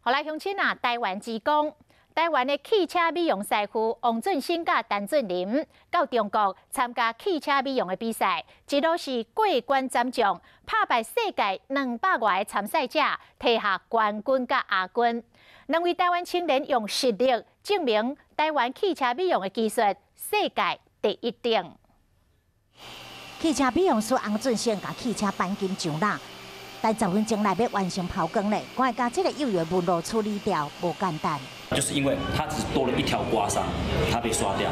予來鄉親啊，台灣之光，台灣的汽車美容師傅王俊生佮陳俊霖到中國參加汽車美容的比賽，一路是過關斬將，拍敗世界200外個參賽者，提下冠軍佮亞軍。兩位台灣青年用實力證明台灣汽車美容的技術世界第一等。汽車美容師翁俊生共汽車鈑金上蠟。但10分鐘內欲完成拋光咧，趕來共這个幼幼紋路處理掉，無簡單。就是因為它只多了一條刮傷，它被刷掉。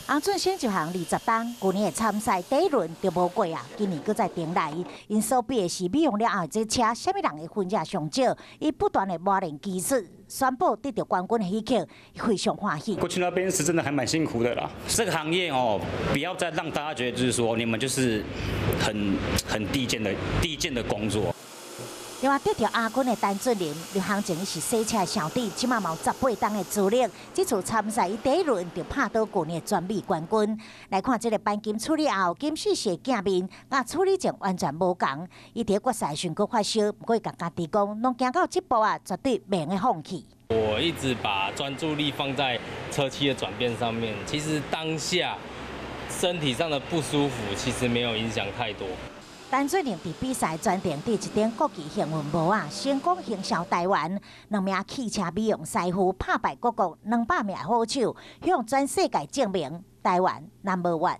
翁俊生入行20冬，舊年的參賽第一輪就無過啊，今年閣再重來。𪜶所比的是美容了後，這車啥物人的分數上少？伊不斷的磨練技術，宣布得著冠軍的彼刻，非常歡喜。過去那邊是真的還蠻辛苦的啦。這個行業哦，不要再讓大家覺得就是說你們就是很低賤的工作。另外得著亞軍的陳俊霖，入行前是洗車小弟，這馬嘛有18冬的資歷。這次參賽，伊第一輪就拍倒舊年的全美冠軍。來看這个鈑金處理後，金絲色鏡面，佮處理前完全無仝。伊佇決賽時閣發燒，毋過共家己講，攏行到這步啊，絕對袂用放棄。我一直把專注力放在車漆的轉變上面，其實當下身體上的不舒服，其實沒有影響太多。陳俊霖佇比賽全程佇一頂國際幸運帽仔，成功行銷台灣。兩名汽車美容師傅拍敗各國200名好手，向全世界證明台灣 number one。